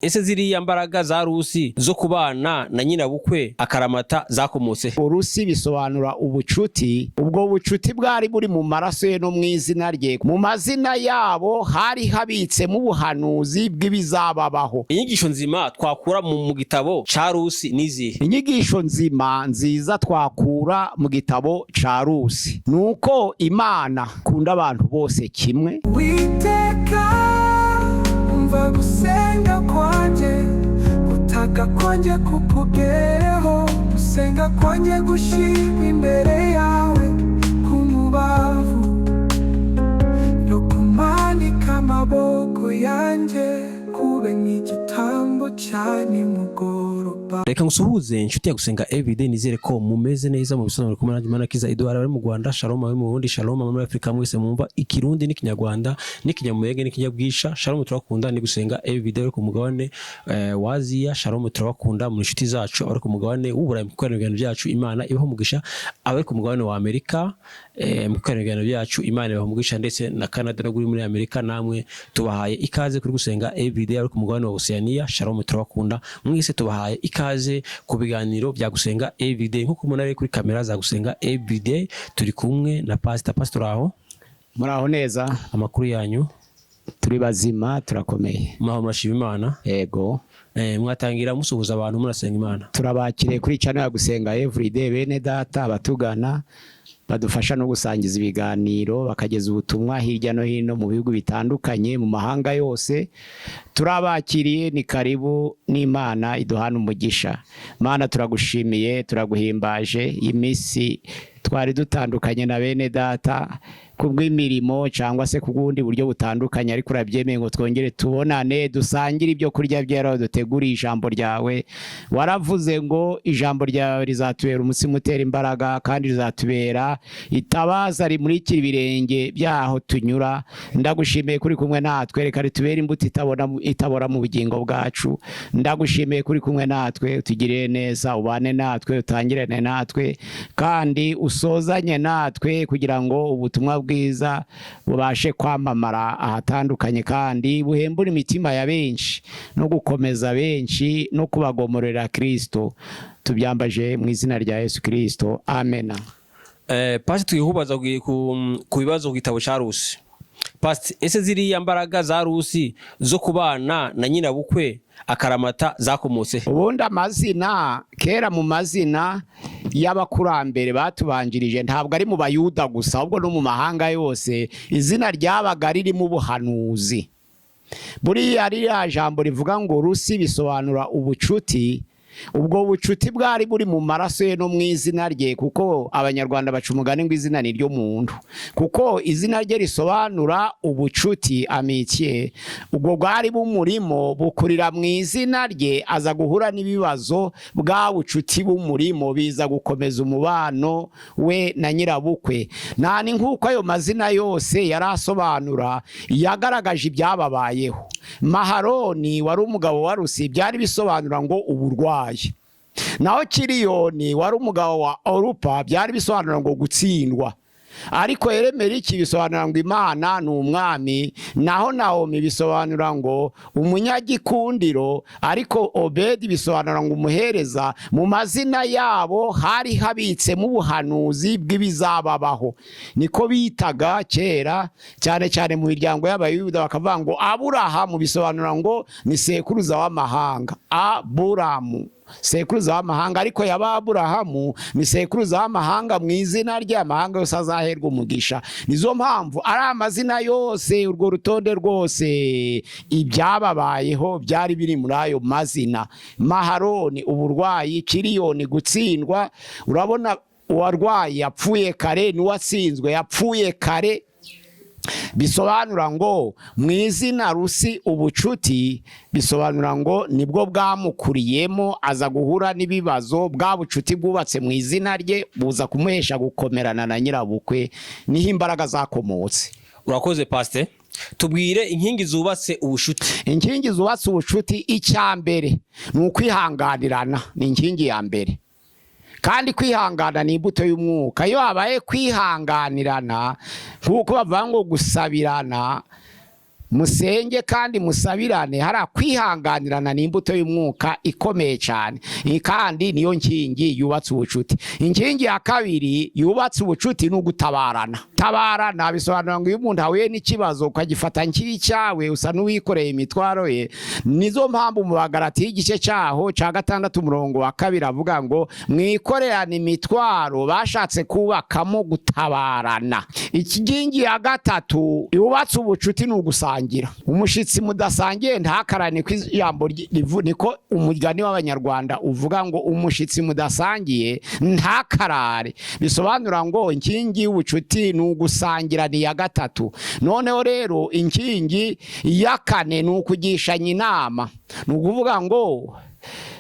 Ese ziriya mbaraga za Rusi zo kubana na nyinabukwe akaramata zakomotse he? Urusi bisobanura ubucuti. Ubwo bucuti bwari buri mu maraso ye no mu izina rye. Mu mazina yabo hari habitsemo ubuhanuzi bw'ibizababaho. Inyigisho nzima twakura mu gitabo ca Rusi nizihe? Inyigisho nzima nziza twakura mu gitabo ca Rusi nuko Imana ikunda abantu bose kimwe. Uwiteka, umva gusenga kwanjye, gutaka kwanjye kukugereho, gusenga kwanjye gushyirwa imbere yawe k'umubavu, no kumanika amaboko yanjye kube nk'igitambo cya nimugoroba. Reka ngusuhuze, inshuti ya Gusenga Everyday. Nizere ko mumeze neza mu bisobanuro kumwe nanjye Manakiza Edouard. Bari mu Rwanda, shalom. Abari mu Burundi, shalom. Abari muri Afrika mwese mwumva Ikirundi n'Ikinyarwanda n'Ikinyamulenge n'Ikinyabwisha, shalom, turakunda. Ni Gusenga Everyday. Bari ku mugabane wa Aziya, shalom, turabakunda mu inshuti zacu. Abari ku mugabane w'Uburayi mu gukorana ibiganiro byacu, Imana ibaho umugisha. Abari ku mugabane wa Amerika mu gukorana ibiganiro byacu, Imana ibaho umugisha, ndetse na Canada no muri Amerika namwe tubahaye ikaze kuri Gusenga Everyday. Abari ku mugabane wa Oceania, shalom, turabakunda mwese, tubahaye ikaze ku biganiro bya Gusenga Everyday. Nkuko mubona rero kuri kamera za Gusenga Everyday, turi kumwe na Pastor. Pastor, aho? Muraho neza. Amakuru yanyu? Turi bazima, turakomeye. Muraho, murashima Imana? Yego. Mwatangira musuhuza abantu, murasenga Imana. Turabakiriye kuri channel ya Gusenga Everyday, bene data abatugana badufasha no gusangiza ibiganiro, bakageza ubutumwa hirya no hino mu bihugu bitandukanye, mu mahanga yose. Turabakiriye, ni karibu, n'Imana iduhana umugisha. Mana, turagushimiye, turaguhimbaje. Iyi minsi twari dutandukanye na bene data kubw'imirimo cyangwa se ku bw'ubundi buryo butandukanye, ariko urabyemeye ngo twongere tubonane, dusangire ibyo kurya byera, duteguriye ijambo ryawe. Waravuze ngo ijambo ryawe rizatubera umutsima utera imbaraga, kandi rizatubera itabaza rimurikira ibirenge byaho tunyura. Ndagushimiye kuri kumwe natwe. Reka ritubere imbuto itabona itabora mu bugingo bwacu. Ndagushimiye kuri kumwe natwe. Utugirire neza, ubane natwe, utangirane natwe kandi usozanye natwe, kugira ngo ubutumwa bwiza bubashe kwamamara ahatandukanye, kandi buhembure imitima ya benshi no gukomeza benshi no kubagomorera Kristo. Tubyambaje mu izina rya Yesu Kristo, amena. Pasi twihubaza ku bibazo ku gitabo ca Rusi. Pasi, ese ziriya mbaraga za Rusi zo kubana na nyinabukwe akaramata zakomotse he? Ubundi amazina kera, mu mazina y'abakurambere batubanjirije, ntabwo ari mu Bayuda gusa, ahubwo no mu mahanga yose, izina ryabaga ririmo ubuhanuzi. Buriya ririya jambo rivuga ngo Rusi bisobanura ubucuti, ubwo bucuti bwari buri mu maraso ye no mu izina rye, kuko Abanyarwanda baca umugani ngo izina ni ryo muntu. Kuko izina rye risobanura ubucuti, amitié, ubwo bwari bumurimo bukurira mu izina rye, aza guhura n'ibibazo, bwa bucuti bumurimo biza gukomeza umubano we na nyirabukwe. Nta ni nk'uko ayo mazina yose yari asobanura, yagaragaje ibyababayeho. Maharoni wari umugabo wa Rusi byari bisobanura ngo uburwayi, naho Kiriyoni wari umugabo wa Orupa byari bisobanura ngo gutsindwa, ariko Eremeriki bisobanura ngo Imana ni umwami, naho Nawomi bisobanura ngo umunyagikundiro, ariko Obedi bisobanura ngo umuhereza. Mu mazina yabo hari habitsemo ubuhanuzi bw'ibizababaho. Niko bitaga kera, cyane cyane mu miryango y'Abayuda, bakavuga ngo Aburahamu bisobanura ngo ni sekuruza w'amahanga, Aburamu sekuruza w'amahanga, ariko yaba Aburahamu ni sekuruza w'amahanga, mu izina rye amahanga yose azaherwa umugisha. Nizo mpamvu ari amazina yose, urwo rutonde rwose, ibyababayeho byari biri muri ayo mazina. Maharoni uburwayi, Kiriyoni gutsindwa. Urabona uwarwaye yapfuye kare n'uwatsinzwe yapfuye kare. Bisobanura ngo mu izina Rusi ubucuti, bisobanura ngo nibwo bwamukuriyemo, aza guhura n'ibibazo, bwa bucuti bwubatse mu izina rye buza kumuhesha gukomerana na nyirabukwe. Niho imbaraga zakomotse. Urakoze, pasite. Tubwire inkingi zubatse ubushuti. Inkingi zubatse ubucuti, icya mbere ni ukwihanganirana, ni inkingi ya mbere. Kandi kwihangana ni imbuto y'umwuka. Iyo habaye kwihanganirana, nk'uko bavuga ngo gusabirana. Musenge kandi musabirane. Hari kwihanganirana, ni imbuto y'umwuka ikomeye cyane. Iyi kandi niyo nkingi yubatse ubucuti. Inkingi ya kabiri yubatse ubucuti ni ugutabarana. Tabarana bisobanura ngo iyo umuntu ahuye n'ikibazo ukagifata nk'icyawe, usa n'uwikoreye imitwaro ye. Nizo mpamvu mu Bagalati igice cyaho cya 6 umurongo wa 2 avuga ngo mwikorerane imitwaro. Bashatse kubakamo gutabarana. Ikingi ya gatatu yubatse ubucuti ni ugusangira. Umushitsi mudasangiye ntakarane, ko ijambo niko umugani w'Abanyarwanda uvuga ngo umushitsi mudasangiye ntakarare. Bisobanura ngo inkingi y'ubucuti ni ugusangira, ni iya gatatu. Noneho rero inkingi ya kane ni ukugishanya inama. Ni ukuvuga ngo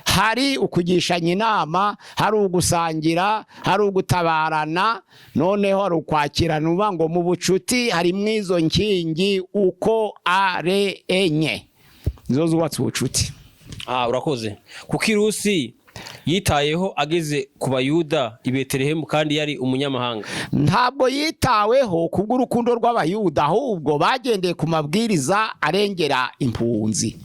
hari ukugishanya inama, hari ugusangira, hari ugutabarana, noneho hari ukwakirana. Uvuga ngo mu bucuti harimo izo nkingi uko ari enye, nizo zubatse ubucuti. Ah, urakoze. Kuko Irusi yitayeho ageze ku Bayuda i Betelehemu kandi yari umunyamahanga? Ntabwo yitaweho kubw'urukundo rw'Abayuda, ahubwo bagendeye ku mabwiriza arengera impunzi.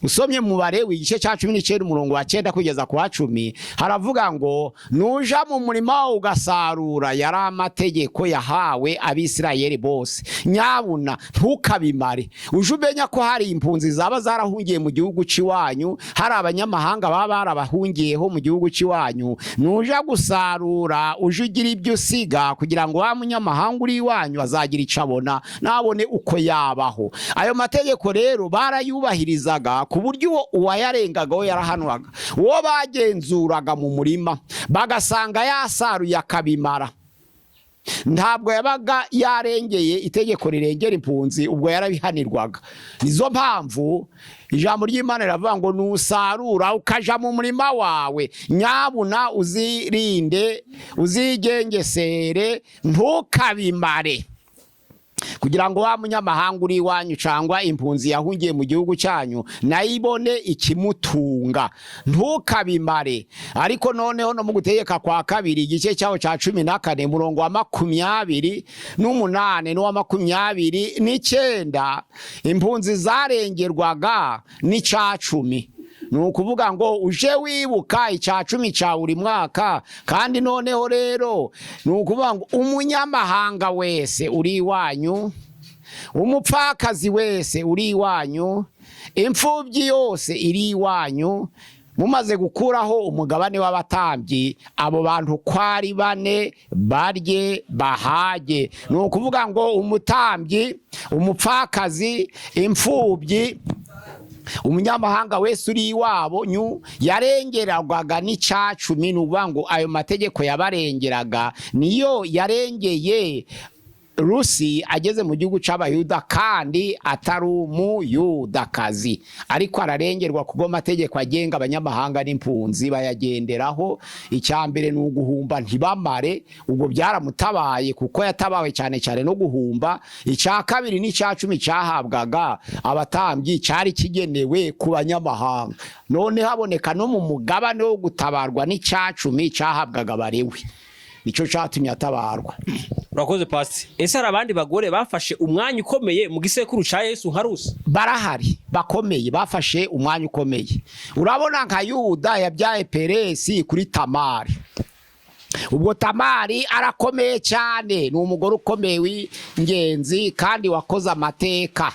Usomye mu Barewi igice cya 19 umurongo wa 9 kugeza ku wa 10, haravuga ngo nuja mu murima wawe ugasarura. Yari amategeko yahawe Abisirayeli bose. Nyabuna ntukabimare. Uje umenya ko hari impunzi zaba zarahungiye mu gihugu cy'iwanyu, hari abanyamahanga baba barabahungiyeho mu gihugu cy'iwanyu. Nuja gusarura, uje ugira ibyo usiga kugira ngo wa munyamahanga uri iwanyu azagira icyo abona, nabone uko yabaho. Ayo mategeko rero barayubahirizaga, ku buryo uwo uwayarengagaho yarahanwaga. Uwo bagenzuraga mu murima bagasanga yasaruye akabimara, ntabwo yabaga yarengeye itegeko rirengera impunzi, ubwo yarabihanirwaga. Nizo mpamvu ijambo ry'Imana riravuga ngo nusarura ukaja mu murima wawe, nyabuna uzirinde, uzigengesere, ntukabimare, kugira ngo wa munyamahanga uri iwanyu cyangwa impunzi yahungiye mu gihugu cyanyu nayo ibone ikimutunga. Ntukabimare. Ariko noneho no mu Gutegeka kwa Kabiri igice cyaho cya 14 umurongo wa 28 n'uwa 29, impunzi zarengerwaga n'icya cumi. Ni ukuvuga ngo uje wibuka icya cumi cya buri mwaka. Kandi noneho rero ni ukuvuga ngo umunyamahanga wese uri iwanyu, umupfakazi wese uri iwanyu, imfubyi yose iri iwanyu, mumaze gukuraho umugabane w'abatambyi, abo bantu uko ari bane barye bahage. Ni ukuvuga ngo umutambyi, umupfakazi, imfubyi, umunyamahanga wese uri iwabo nyu yarengerwaga n'icacumi. Ni ukuvuga ngo ayo mategeko yabarengeraga, niyo yarengeye Rusi ageze mu gihugu c'Abayuda kandi atari Umuyudakazi, ariko ararengerwa kubwo amategeko agenga abanyamahanga n'impunzi bayagenderaho. Icya mbere ni uguhumba ntibamare, ubwo byaramutabaye kuko yatabawe cyane cyane no guhumba. Icya kabiri n'icya cumi cyahabwaga abatambyi cyari kigenewe ku banyamahanga. None haboneka no mu mugabane wo gutabarwa n'icya cumi cyahabwaga Abarewi, nicyo cyatumye atabarwa. Urakoze, pasi. Ese hari abandi bagore bafashe umwanya ukomeye mu gisekuru ca Yesu nka Rusi? Barahari bakomeye, bafashe umwanya ukomeye. Urabona nka Yuda yabyaye Peresi kuri Tamari. Ubwo Tamari arakomeye cyane, ni umugore ukomeye w'ingenzi kandi wakoze amateka.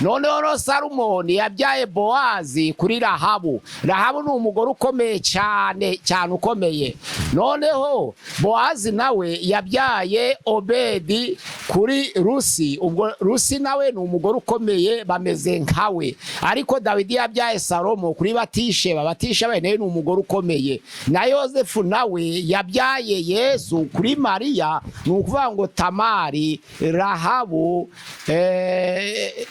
Noneho no Salumoni yabyaye Bowazi kuri Rahabu. Rahabu ni umugore ukomeye cyane cyane, ukomeye. Noneho Bowazi nawe yabyaye Obedi kuri Rusi. Ubwo Rusi nawe ni umugore ukomeye, bameze nkawe. Ariko Dawidi yabyaye Salomo kuri Batisheba. Batisheba nawe ni umugore ukomeye. Na Yosefu nawe yabyaye Yesu kuri Mariya. Ni ukuvuga ngo Tamari, Rahabu,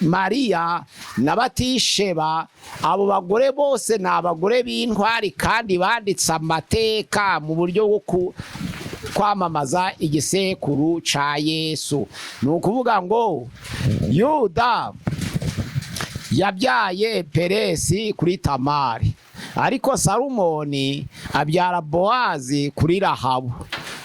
Mariya na Batisheba, abo bagore bose ni abagore b'intwari kandi banditse amateka mu buryo bwo kwamamaza igisekuru ca Yesu. Ni ukuvuga ngo Yuda yabyaye Peresi kuri Tamari, ariko Salumoni abyara Bowazi kuri Rahabu.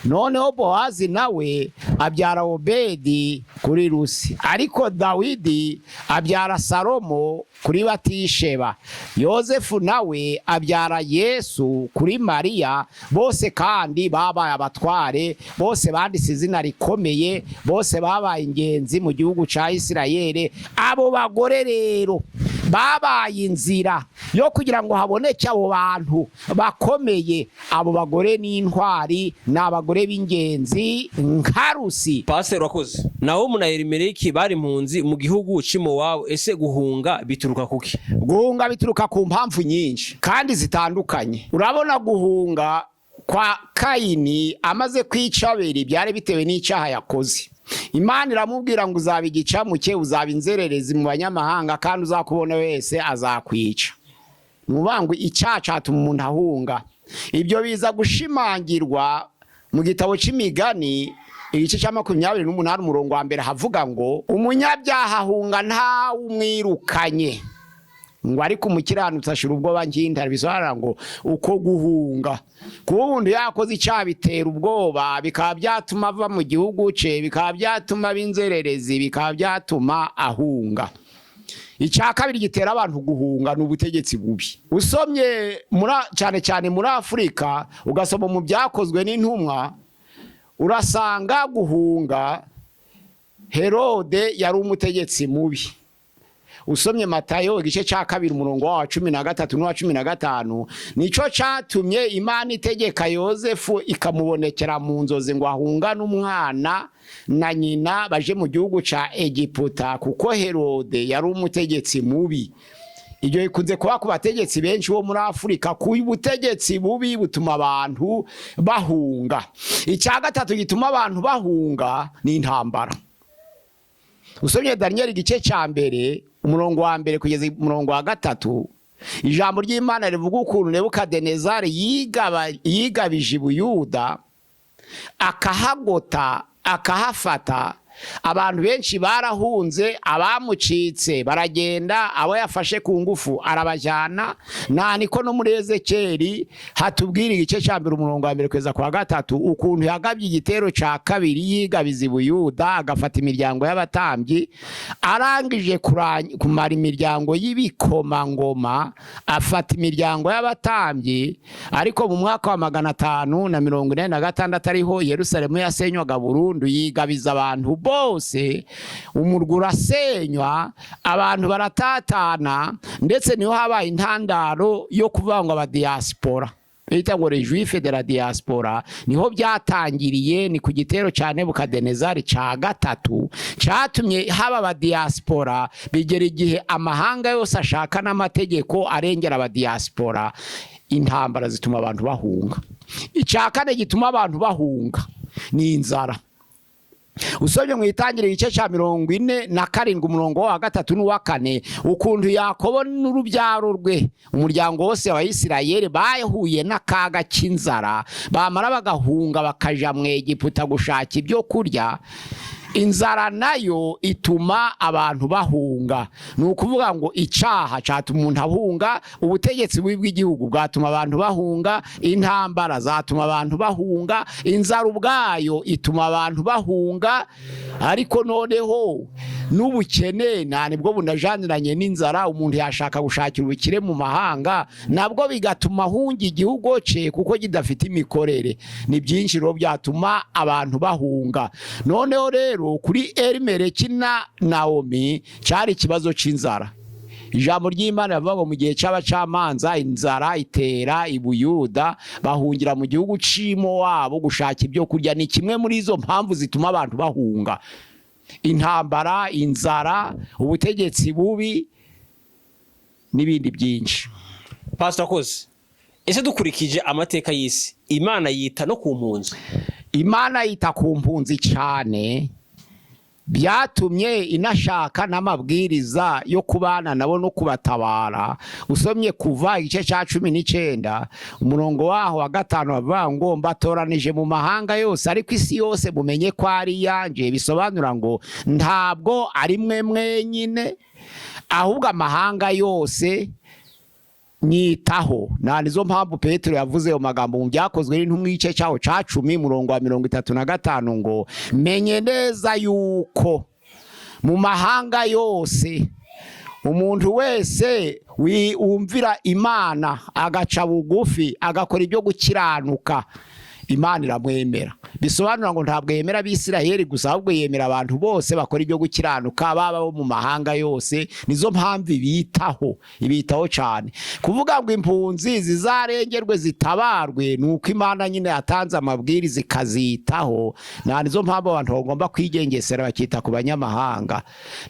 Noneho Bowazi nawe abyara Obedi kuri Rusi. Ariko Dawidi abyara Salomo kuri Batisheba. Yozefu nawe abyara Yesu kuri Mariya. Bose kandi babaye abatware, bose banditse izina rikomeye, bose babaye ingenzi mu gihugu cya Isirayeli. Abo bagore rero babaye inzira yo kugira ngo haboneke abo bantu bakomeye. Abo bagore ni intwari, ni abagore b'ingenzi nka Rusi. Pasiteri, wakoze. Nawomi na Elimeleki bari impunzi mu gihugu c'Imowabu. Ese guhunga bituruka kuki? Guhunga bituruka ku mpamvu nyinshi kandi zitandukanye. Urabona, guhunga kwa Kayini amaze kwica Abeli byari bitewe n'icyaha yakoze. Imana iramubwira ngo: "Uzaba igicamuke, uzaba inzererezi mu banyamahanga, kandi uzakubona wese azakwica." Ni ukuvuga ngo icyaha cyatuma umuntu ahunga. Ibyo biza gushimangirwa mu gitabo cy'Imigani, igice cya 28, umurongo wa 1, havuga ngo: "Umunyabyaha ahunga ntawe umwirukanye," ngo: "ariko umukiranutsi ashira ubwoba nk'intare." Bisobanura ngo uko guhunga, kuba umuntu yakoze icyaha bitera ubwoba, bikaba byatuma ava mu gihugu cye, bikaba byatuma aba inzererezi, bikaba byatuma ahunga. Icya kabiri gitera abantu guhunga ni ubutegetsi bubi. Usomye cyane cyane muri Afurika, ugasoma mu Byakozwe n'Intumwa, urasanga guhunga, Herode yari umutegetsi mubi. Usomye Matayo igice cya 2, umurongo wa 13 n'uwa 15, nicyo cyatumye Imana itegeka Yozefu, ikamubonekera mu nzozi, ngo ahungane umwana na nyina baje mu gihugu cya Egiputa, kuko Herode yari umutegetsi mubi. Ibyo bikunze kuba ku bategetsi benshi bo muri Afurika. Ku butegetsi bubi butuma abantu bahunga. Icya gatatu gituma abantu bahunga ni intambara. Usomye Daniyeli igice cya 1, umurongo wa 1 kugeza umurongo wa 3, ijambo ry'Imana rivuga ukuntu Nebukadenezari yigabije Ibuyuda, akahagota, akahafata. Abantu benshi barahunze, abamucitse baragenda, abo yafashe ku ngufu arabajyana. Nta niko no muri Ezekeri hatubwira, igice cya 1, umurongo wa 1 kugeza kwa 3, ukuntu yagabye igitero cya kabiri, yigabiza Ibuyuda, agafata imiryango y'abatambyi. Arangije kumara imiryango y'ibikomangoma, afata imiryango y'abatambyi. Ariko mu mwaka wa 586 ariho Yerusalemu yasenywaga burundu, yigabiza abantu bose, umurwa urasenywa, abantu baratatana. Ndetse niho habaye intandaro yo kuvuga ngo abadiyasipora, bita ngo les juifs de la diaspora, niho byatangiriye. Ni ku gitero cya Nebukadenezari cya gatatu cyatumye haba abadiyasipora, bigera igihe amahanga yose ashaka n'amategeko arengera abadiyasipora. Intambara zituma abantu bahunga. Icya kane gituma abantu bahunga ni inzara. Usomye mu Itangiriro igice cya 47, umurongo wa 3 n'uwa 4, ukuntu Yakobo n'urubyaro rwe, umuryango wose wa Isirayeli, bahuye n'akaga k'inzara, bamara bagahunga bakaja mu Egiputa gushaka ibyo kurya. Inzara nayo ituma abantu bahunga. Ni ukuvuga ngo icyaha cyatuma umuntu ahunga, ubutegetsi bubi bw'igihugu bwatuma abantu bahunga, intambara zatuma abantu bahunga, inzara ubwayo ituma abantu bahunga. Ariko noneho n'ubukene nta nibwo bunajaniranye n'inzara. Umuntu yashaka gushakira ubukire mu mahanga, nabwo bigatuma ahunga igihugu cye kuko kidafite imikorere. Ni byinshi rero byatuma abantu bahunga. Noneho rero kuri Elimeleki na Nawomi cyari ikibazo cy'inzara. Ijambo ry'Imana rivuga ngo mu gihe cy'abacamanza inzara itera i Buyuda, bahungira mu gihugu wabo gushaka ibyo kurya. Ni kimwe muri izo mpamvu zituma abantu bahunga: intambara, inzara, ubutegetsi bubi n'ibindi byinshi. Pastor, akoze. Ese dukurikije amateka y'isi, Imana yita no ku mpunzi? Imana yita ku mpunzi cyane, byatumye inashaka n'amabwiriza yo kubana nabo no kubatabara. Usomye Kuva igice cya 19, umurongo waho wa 5, bavuga ngo: "Mbatoranije mu mahanga yose, ariko isi yose mumenye ko ari iyanjye." Bisobanura ngo ntabwo ari mwe mwenyine, ahubwo amahanga yose. Nyitaho. Nta nizo mpamvu Petero yavuze ayo magambo mu Byakozwe n'Intumwa, igice cyaho ca 10, murongo wa 35, ngo: "Menye neza yuko mu mahanga yose umuntu wese wumvira Imana, agaca bugufi, agakora ibyo gukiranuka, Imana iramwemera." Bisobanura ngo ntabwo yemera Abisirayeli gusa, ahubwo yemera abantu bose bakora ibyo gukiranuka, baba bo mu mahanga yose. Nizo mpamvu ibitaho, ibitaho cyane. Kuvuga ngo impunzi zizarengerwe, zitabarwe, ni uko Imana nyine yatanze amabwiriza ikazitaho. Nta nizo mpamvu abantu bagomba kwigengesera, bakita ku banyamahanga.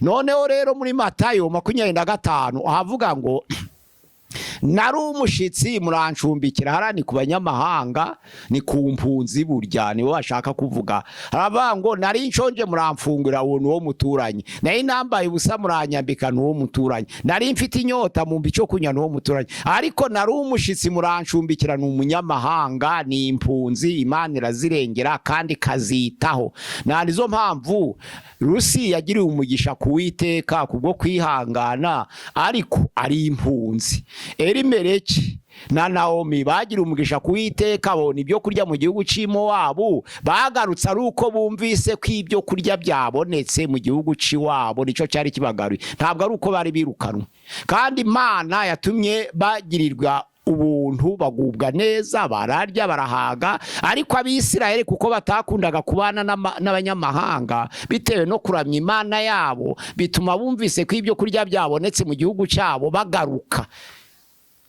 Noneho rero muri Matayo 25 ahavuga ngo: "Nari umushitsi murancumbikira." Hariya ni ku banyamahanga, ni ku mpunzi, burya nibo bashaka kuvuga. Haravuga ngo: "Nari nshonje muramfungura." Uwo ni uwo muturanyi. "Nari nambaye ubusa muranyambika." Ni uwo muturanyi. "Nari mfite inyota mumpa icyo kunywa." Ni uwo muturanyi. Ariko "nari umushitsi murancumbikira" ni umunyamahanga, ni impunzi. Imana irazirengera kandi ikazitaho. Nta nizo mpamvu Rusi yagiriwe umugisha ku Witeka kubwo kwihangana, ariko ari impunzi. Elimeleki na Nawomi bagira umugisha ku Witeka, babona ibyo kurya mu gihugu cy'i Mowabu. Bagarutse ari uko bumvise ko ibyo kurya byabonetse mu gihugu cy'iwabo. Nicyo cyari kibagaruye, ntabwo ari uko bari birukanwe. Kandi Imana yatumye bagirirwa ubuntu, bagubwa neza, bararya barahaga. Ariko Abisirayeli, kuko batakundaga kubana n'abanyamahanga bitewe no kuramya Imana yabo, bituma bumvise ko ibyo kurya byabonetse mu gihugu cyabo bagaruka.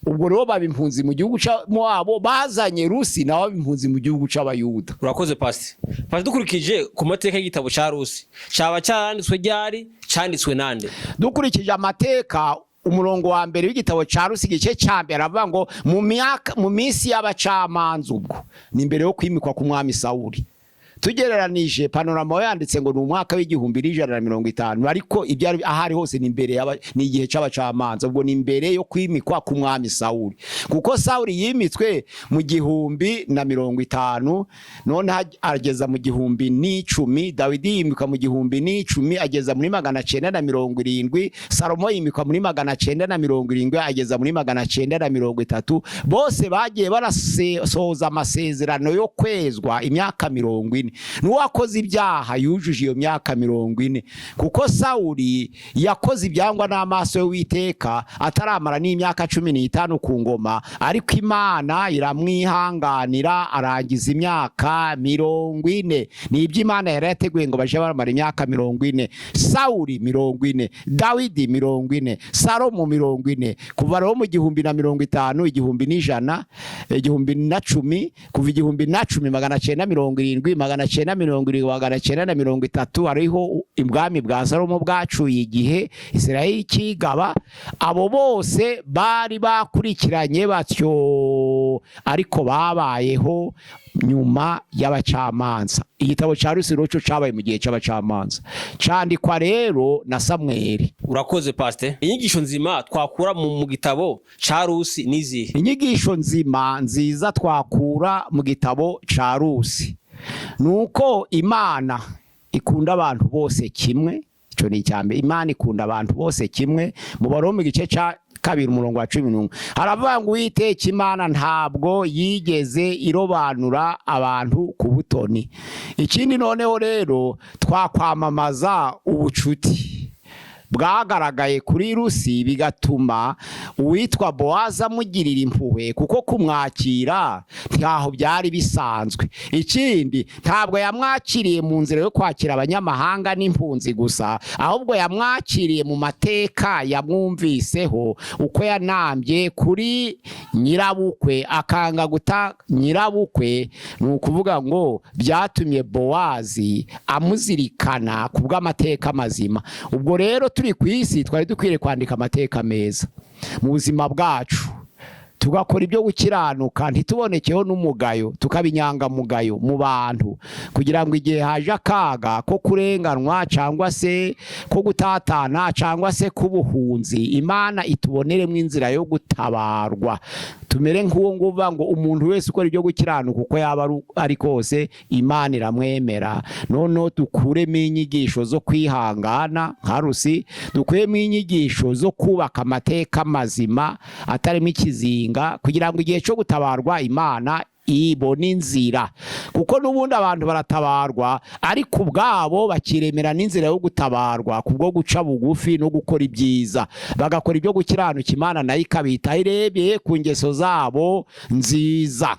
Ubwo rero baba impunzi mu gihugu cyabo, bazanye Rusi nawe aba impunzi mu gihugu cy'Abayuda. Urakoze, pasi. Pasi, dukurikije ku mateka y'igitabo cya Rusi, cyaba cyaranditswe ryari? Cyanditswe nande? Dukurikije amateka, umurongo wa mbere w'igitabo cya Rusi, igice cya mbere, aravuga ngo mu myaka, mu minsi y'abacamanza. Ubwo ni mbere yo kwimikwa k'umwami Sawuli. Tugereranije panorama, yanditse ngo ni umwaka w'1150, ariko ibyo ari aho ari hose ni imbere ni igihe c'abacamanza. Ubwo ni imbere yo kwimikwa k'umwami Sawuli, kuko Sawuli yimitswe mu 1050, none ageza mu 1010. Dawidi yimikwa mu 1010, ageza muri 970. Salomo yimikwa muri 970, ageza muri 930. Bose bagiye barasohoza amasezerano yo kwezwa imyaka 40. N'uwakoze ibyaha yujuje iyo myaka 40, kuko Sawuli yakoze ibyangwa n'amaso y'Uwiteka ataramara n'imyaka 15 ku ngoma, ariko Imana iramwihanganira arangiza imyaka 40. Ni ibyo Imana yari yateguye ngo baje baramara imyaka 40. Sawuli 40, Dawidi 40, Salomo 40. Kuva rero mu 1050, 1100, 1010, kuva 1010, 970, 970, 930, hariho ubwami bwa Salomo bwacuye igihe Isirayeli ikigaba. Abo bose bari bakurikiranye batyo, ariko babayeho nyuma y'abacamanza. Igitabo cya Rusi rero cyo cabaye mu gihe cy'abacamanza, candikwa rero na Samweli. Urakoze, pasite. Inyigisho nzima twakura mu gitabo ca Rusi nizihe? Inyigisho nzima nziza twakura mu gitabo ca Rusi ni uko Imana ikunda abantu bose kimwe. Icyo ni icya mbere. Imana ikunda abantu bose kimwe. Mu Baroma, igice cya kabiri, umurongo wa 11, haravuga ngo: "Uwiteka Imana ntabwo yigeze irobanura abantu ku butoni." Ikindi noneho rero, twakwamamaza ubucuti bwagaragaye kuri Rusi, bigatuma uwitwa Bowazi amugirira impuhwe, kuko kumwakira ntaho byari bisanzwe. Ikindi, ntabwo yamwakiriye mu nzira yo kwakira abanyamahanga n'impunzi gusa, ahubwo yamwakiriye mu mateka yamwumviseho, uko yanambye kuri nyirabukwe akanga guta nyirabukwe. Ni ukuvuga ngo byatumye Bowazi amuzirikana ku bw'amateka mazima. Ubwo rero turi ku isi, twari dukwiriye kwandika amateka meza mu buzima bwacu. Tugakora ibyo gukiranuka, ntitubonekeho n'umugayo, tukaba inyangamugayo mu bantu, kugira ngo igihe haje akaga ko kurenganwa cyangwa se ko gutatana cyangwa se k'ubuhunzi, Imana ituboneremo inzira yo gutabarwa. Tumere nk'uwo nguwo uvuga ngo umuntu wese ukora ibyo gukiranuka uko yaba ari kose, Imana iramwemera. Noneho dukuremo inyigisho zo kwihangana nka Rusi, dukuremo inyigisho zo kubaka amateka mazima atarimo ikizinga, kugira ngo igihe cyo gutabarwa Imana ibone inzira. Kuko n'ubundi abantu baratabarwa, ariko ubwabo bakiremera n'inzira yo gutabarwa kubwo guca bugufi no gukora ibyiza, bagakora ibyo gukiranuka, Imana nayo ikabitaho irebye ku ngeso zabo nziza.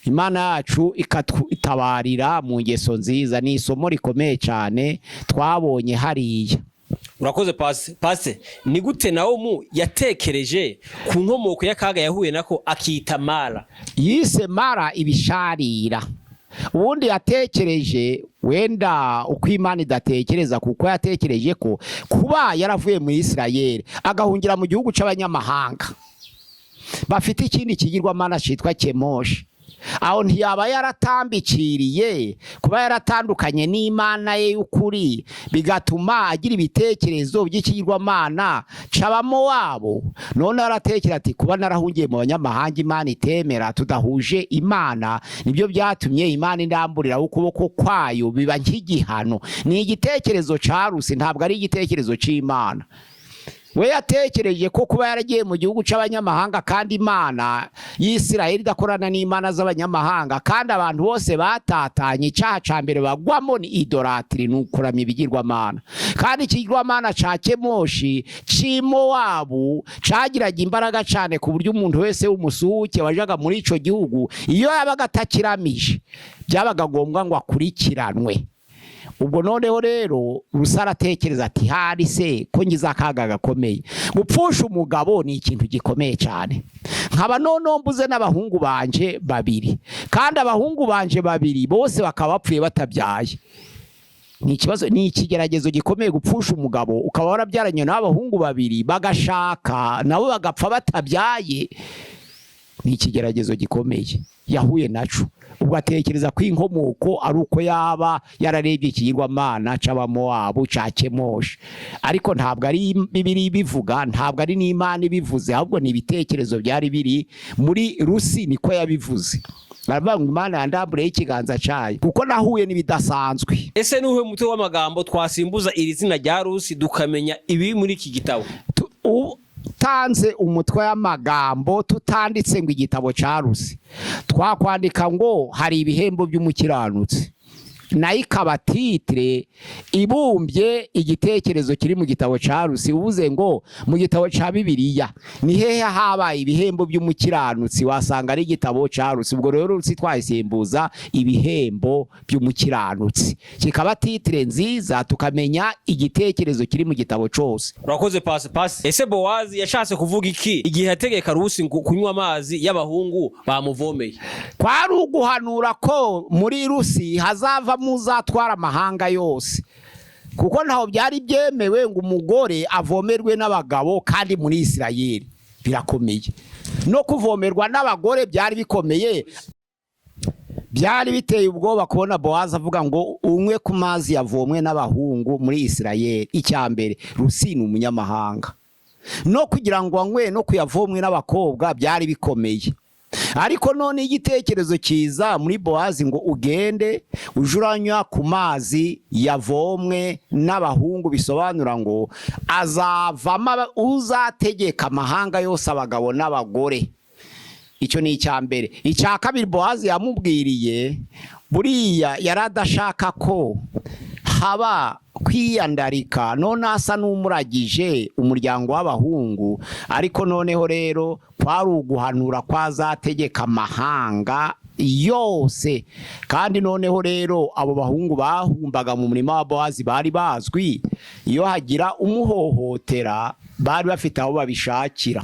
Imana yacu ikatutabarira mu ngeso nziza. Ni isomo rikomeye cyane twabonye hariya. Urakoze, pase. Pase, ni gute Nawomu yatekereje ku nkomoko y'akaga yahuye nako akita Mara? Yise Mara ibisharira. Ubundi yatekereje wenda uko Imana idatekereza, kuko yatekereje ko kuba yaravuye muri Isirayeli agahungira mu gihugu c'abanyamahanga bafite ikindi kigirwamana cyitwa Kemoshi, aho ntiyaba yaratambikiriye kuba yaratandukanye n'Imana ye y'ukuri, bigatuma agira ibitekerezo by'ikigirwamana c'Abamowabu? None aratekera ati: "Kuba narahungiye mu banyamahanga Imana itemera, tudahuje Imana, nibyo byatumye Imana indamburiraho ukuboko kwayo, biba nk'igihano." Ni igitekerezo ca Rusi, ntabwo ari igitekerezo c'Imana. We yatekereje ko kuba yaragiye mu gihugu c'abanyamahanga, kandi Imana y'Isirayeli idakorana n'imana z'abanyamahanga, kandi abantu bose batatanye, icyaha ca mbere bagwamo ni idolâtrie, ni ukuramya ibigirwamana, kandi ikigirwamana ca Kemoshi c'Imowabu cagiraga imbaraga cane, ku buryo umuntu wese w'umusuhuke wajaga muri ico gihugu, iyo yabaga atakiramije, byabaga ngombwa ngo akurikiranwe. Ubwo noneho rero Rusi aratekereza ati: "Hari se ko ngize akaga gakomeye, gupfusha umugabo ni ikintu gikomeye cyane, nkaba noneho mbuze n'abahungu banje babiri, kandi abahungu banje babiri bose bakaba bapfuye batabyaye, ni ikibazo, ni ikigeragezo gikomeye." Gupfusha umugabo ukaba warabyaranye n'abahungu babiri, bagashaka nabo bagapfa batabyaye, ni ikigeragezo gikomeye yahuye naco. Ubwo atekereza ko inkomoko ari uko yaba yararebye ikigirwamana c'Abamowabu ca Kemoshi. Ariko ntabwo ari Bibiliya ibivuga, ntabwo ari n'Imana ibivuze, ahubwo ni ibitekerezo byari biri muri Rusi, niko yabivuze. Baravuga ngo Imana yandamburiyeho ikiganza cayo kuko nahuye n'ibidasanzwe. Ese nuhe mutwe w'amagambo twasimbuza iri zina rya Rusi, dukamenya ibiri muri iki gitabo? Utanze umutwe w'amagambo, tutanditse ngo igitabo ca Rusi, twakwandika ngo hari ibihembo by'umukiranutsi, nayo ikaba titre ibumbye igitekerezo kiri mu gitabo ca Rusi. Uvuze ngo mu gitabo ca Bibiliya ni hehe habaye ibihembo by'umukiranutsi, wasanga ari igitabo ca Rusi. Ubwo rero Rusi twayisimbuza ibihembo by'umukiranutsi, kikaba titre nziza, tukamenya igitekerezo kiri mu gitabo cose. Urakoze, pasi. Pasi, ese Bowazi yashatse kuvuga iki igihe yategeka Rusi ngo kunywa amazi y'abahungu bamuvomeye? Kwari uguhanura ko muri Rusi hazavamo uzatwara amahanga yose, kuko ntaho byari byemewe ngo umugore avomerwe n'abagabo, kandi muri Isirayeli birakomeye. No kuvomerwa n'abagore byari bikomeye, byari biteye ubwoba. Kubona Bowazi avuga ngo unywe ku mazi yavomwe n'abahungu muri Isirayeli, icya mbere Rusi ni umunyamahanga, no kugira ngo anywe no kuyavomwe n'abakobwa byari bikomeye. Ariko none igitekerezo cyiza muri Bowazi ngo ugende uje uranywa ku mazi yavomwe n'abahungu, bisobanura ngo azavamo uzategeka amahanga yose, abagabo n'abagore. Icyo ni icya mbere. Icya kabiri, Bowazi yamubwiriye buriya yari adashaka ko haba kwiyandarika, none asa n'umuragije umuryango w'abahungu. Ariko noneho rero kwari uguhanura ko azategeka amahanga yose. Kandi noneho rero abo bahungu bahumbaga mu murima wa Bowazi bari bazwi, iyo hagira umuhohotera bari bafite aho babishakira.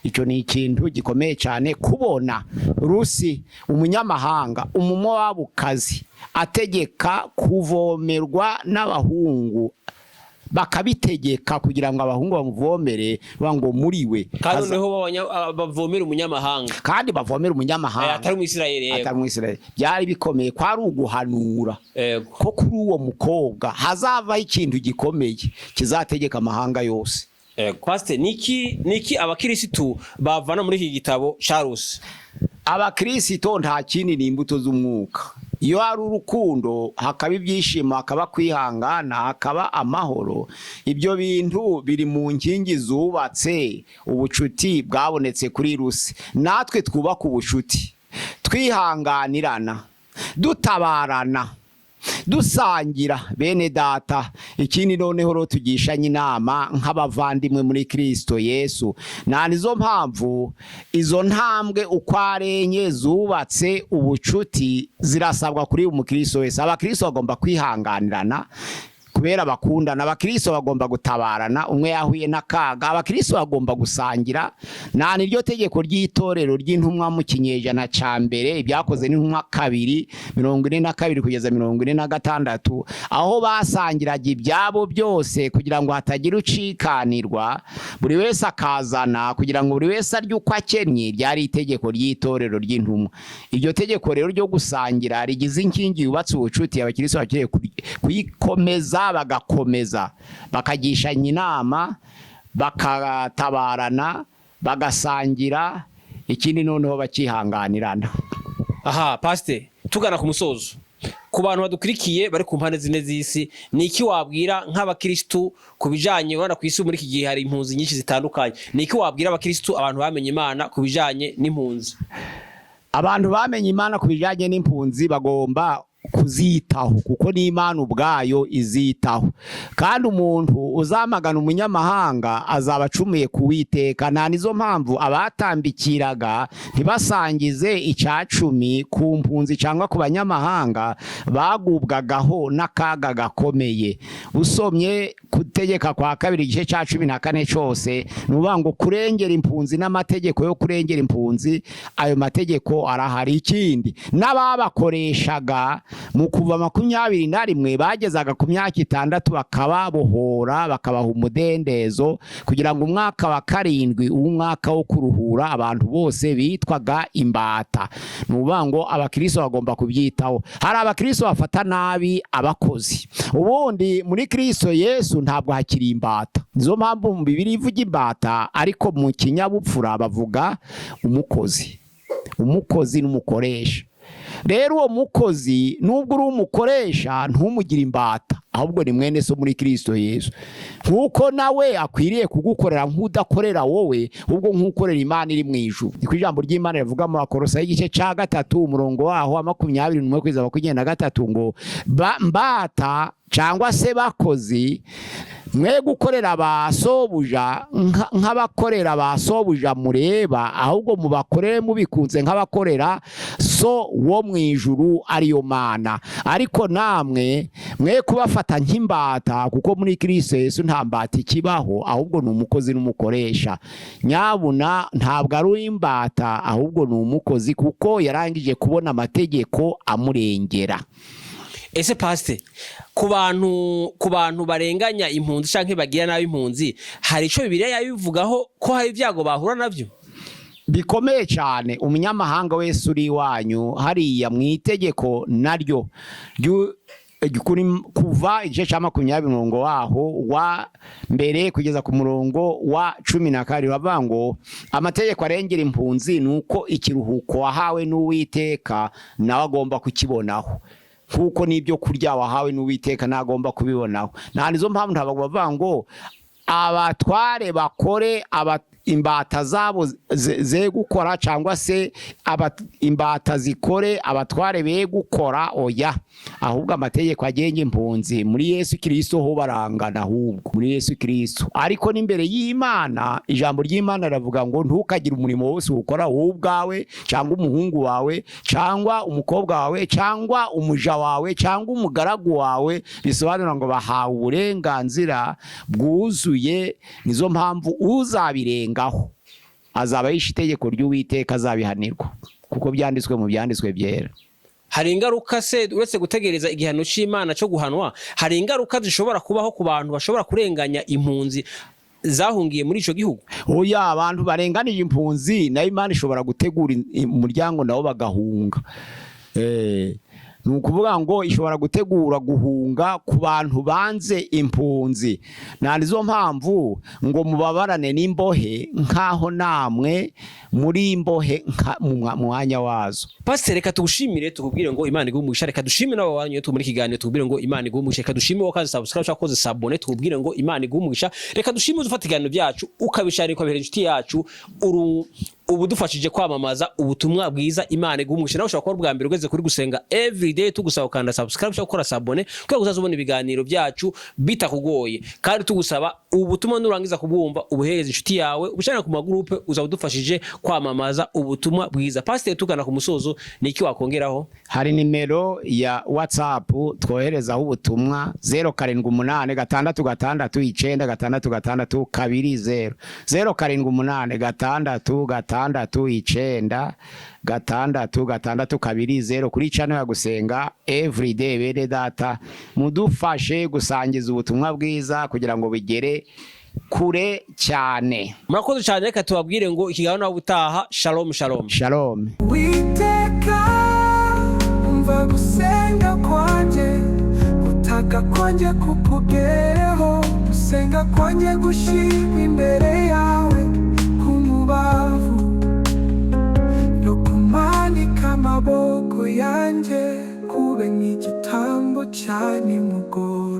Icyo ni ikintu gikomeye cyane, kubona Rusi umunyamahanga, Umumowabukazi, ategeka kuvomerwa n'abahungu. Bakabitegeka kugira ngo abahungu bamuvomere, bavuga ngo muri we Kandi noneho bavomera umunyamahanga. Kandi bavomera umunyamahanga. Atari umwisirayeli, yego. Atari umwisirayeli. Byari bikomeye, kwari uguhanura ko kuri uwo mukobwa hazavaho ikintu gikomeye kizategeka amahanga yose. Yego. Pastor, niki abakirisitu bavana muri iki gitabo ca Rusi? Abakirisito nta kindi, ni imbuto z'umwuka. Iyo hari urukundo, hakaba ibyishimo, hakaba kwihangana, hakaba amahoro, ibyo bintu biri mu nkingi zubatse ubucuti bwabonetse kuri Rusi. Natwe twubaka ubucuti twihanganirana, dutabarana, dusangira, bene data. Ikindi noneho rero, tugishanye inama nk'abavandimwe muri Kirisito Yesu. Nta nizo mpamvu izo ntambwe uko ari enye zubatse ubucuti zirasabwa kuri umukristo wese. Abakristo bagomba kwihanganirana kubera bakundana, abakristo bagomba gutabarana umwe yahuye n'akaga, abakristo bagomba gusangira. Nta niryo tegeko ry'itorero ry'intumwa mu kinyejana ca mbere, Ibyakoze n'Intumwa 2:42 kugeza 46, aho basangiraga ibyabo byose kugira ngo hatagira ucikanirwa, buri wese akazana kugira ngo buri wese arye uko akennye. Ryari itegeko ry'itorero ry'intumwa. Iryo tegeko rero ryo gusangira rigize inkingi yubatse ubucuti, abakristo bakeneye kuyikomeza, bagakomeza bakagishanya inama, bakatabarana, bagasangira, ikindi noneho bakihanganirana. Aha pastor, tugana ku musozo, ku bantu badukurikiye bari ku mpande zine z'isi, ni iki wabwira nk'abakirisitu ku bijanye, urabona ku isi muri iki gihe hari impunzi nyinshi zitandukanye, ni iki wabwira abakirisitu, abantu bamenye Imana, ku bijanye n'impunzi? Abantu bamenye Imana, ku bijyanye n'impunzi, bagomba kuzitaho kuko n'Imana ubwayo izitaho. Kandi umuntu uzamagana umunyamahanga azaba acumuye ku Witeka. Nta nizo mpamvu abatambikiraga ntibasangize icacumi ku mpunzi cyangwa ku banyamahanga bagubwagaho n'akaga gakomeye. Usomye Gutegeka kwa Kabiri igice cya 14 cyose, ni ukuvuga ngo kurengera impunzi n'amategeko yo kurengera impunzi, ayo mategeko arahari. Ikindi, n'ababakoreshaga mu Kuva 21 bagezaga ku myaka 6 bakababohora, bakabaha umudendezo, kugira ngo umwaka wa karindwi ube umwaka wo kuruhura abantu bose bitwaga imbata. Ni ukuvuga ngo abakristo bagomba kubyitaho. Hari abakristo bafata nabi abakozi. Ubundi muri Kristo Yesu ntabwo hakiri imbata. Nizo mpamvu mu Bibiliya ivuga imbata, ariko mu kinyabupfura bavuga umukozi. Umukozi n'umukoresha. Rero uwo mukozi, nubwo uri umukoresha, ntumugire imbata, ahubwo ni mwene so muri Kristo Yesu, nk'uko nawe akwiriye kugukorera nk'udakorera wowe, ahubwo nk'ukorera Imana iri mu ijuru. Niko ijambo ry'Imana rivuga mu Bakorosayi igice cya 3, umurongo waho wa 21 kugeza 23, ngo mbata cyangwa se bakozi, mwe gukorera ba sobuja nk'abakorera ba sobuja mureba, ahubwo mubakorere mubikunze nk'abakorera So wo mu ijuru, ariyo Mana. Ariko namwe mwe kubafata nk'imbata, kuko muri Kristo Yesu nta mbata ikibaho, ahubwo ni umukozi n'umukoresha. Nyabuna ntabwo ari uw'imbata, ahubwo ni umukozi, kuko yarangije kubona amategeko amurengera. Ese pastor, ku bantu barenganya impunzi canke bagira nabi impunzi, hari ico Bibiliya yabivugaho ko hari ibyago bahura navyo? Bikomeye cyane. Umunyamahanga wese uri iwanyu, hariya mu itegeko naryo Kuva igice cya 20, umurongo waho wa mbere kugeza ku murongo wa 12, bavuga ngo amategeko arengera impunzi ni uko ikiruhuko wahawe n'Uwiteka nawe agomba kukibonaho, kuko n'ibyo kurya wahawe n'Uwiteka ntagomba kubibonaho. Nta nizo mpamvu ntabwo bavuga ngo abatware bakore imbata zabo ze gukora, cyangwa se imbata zikore abatware be gukora. Oya, ahubwo amategeko agenga impunzi muri Yesu Kirisito ho barangana, ahubwo muri Yesu Kirisito. Ariko n'imbere y'Imana, ijambo ry'Imana riravuga ngo ntukagire umurimo wose ukora wowe ubwawe, cyangwa umuhungu wawe, cyangwa umukobwa wawe, cyangwa umuja wawe, cyangwa umugaragu wawe. Bisobanura ngo bahawe uburenganzira bwuzuye. Nizo mpamvu uzabirengaho azaba yishe itegeko ry'Uwiteka, azabihanirwa, kuko byanditswe mu byanditswe byera. Hari ingaruka se, uretse gutegereza igihano c'Imana cyo guhanwa, hari ingaruka zishobora kubaho ku bantu bashobora kurenganya impunzi zahungiye muri ico gihugu? Oya, abantu barenganije impunzi nayo Imana ishobora gutegura umuryango nabo bagahunga. Ni ukuvuga ngo ishobora gutegura guhunga ku bantu banze impunzi. Nta nizo mpamvu ngo mubabarane n'imbohe nk'aho namwe muri imbohe mu mwanya wazo. Pasiteri, reka tugushimire, tukubwire ngo Imana iguhe umugisha. Reka dushime n'abo banyu turi muri kiganiro, tukubwire ngo Imana iguhe umugisha. Reka dushime wowe wakoze subscribe cyangwa wakoze s'abonner, tukubwire ngo Imana iguhe umugisha. Reka dushime ufata ibiganiro byacu ukabishara, ukabihereza inshuti yacu, ubu dufashije kwamamaza ubutumwa bwiza. Imana iguhe umugisha. Nawe ushobora kuba ubwa mbere ugeze kuri Gusenga Everyday, tugusaba gukanda subscribe cyangwa gukora s'abonner kugira ngo uzaze ubona ibiganiro byacu bitakugoye. Kandi tugusaba ubutumwa nurangiza kubwumva ubuhereza inshuti yawe, ubushana ku magurupe, uzaba udufashije kwamamaza ubutumwa bwiza. Pasiteri, tugana ku musozo, ni iki wakongeraho? Hari nimero ya WhatsApp twoherezaho ubutumwa: 0786696620, 0786696620, kuri channel ya Gusenga Everyday. Bene data, mudufashe gusangiza ubutumwa bwiza kugira ngo bigere kure cyane. Murakoze cyane. Reka tubabwire ngo ikiganiro nawe utaha. Shalom, shalom. Shalom. Uwiteka, umva gusenga kwanjye, gutaka kwanjye kukugereho, gusenga kwanjye gushima imbere yawe k'umubavu, no kumanika amaboko yanjye kube nk'igitambo cya nimugoroba.